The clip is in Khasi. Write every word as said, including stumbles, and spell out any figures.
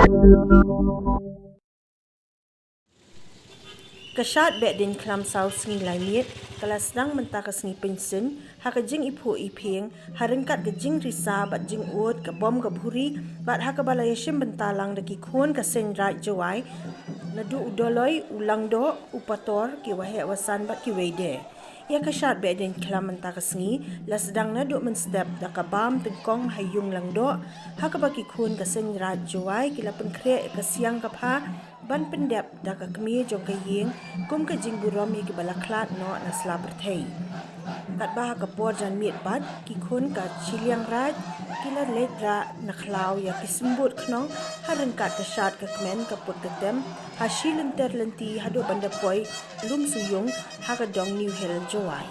Ka shad Behdeiñkhlam saw sngi lai miet ka la sdang mynta ka sngi Pynshun ha ka jingiphuh iphieng ha ryngkat ka jingrisa bad jingud ka bom ka bhuri bad ha kaba la ïashim bynta lang da ki khun ka Seiñ Raij Jowai naduh u Doloi, u Langdoh, u Pator, ki Waheh Wasan bad kiwei de. Ïa ka shad Behdeiñkhlam mynta ka sngi la sdang naduh mynstep da ka bam tyngkong ha ïung Langdoh ha kaba ki khun ka Seiñ Raij Jowai ki la pynkhreh ïa ka siang ka pha ban pyndep da ka kmie jong ka ïing kum ka jingburom ïa kiba la khlad noh na sla pyrthei. Katba ha ka por janmiet pat ki khun ka Shiliang Raij ki la leit rah na khlaw ïa ki symbud khnong ha ryngkat ka shad ka kmen ka put ka tem ha shi lynter lynti haduh ban da poi Lumsuyung ha ka dong New Hill Jowai.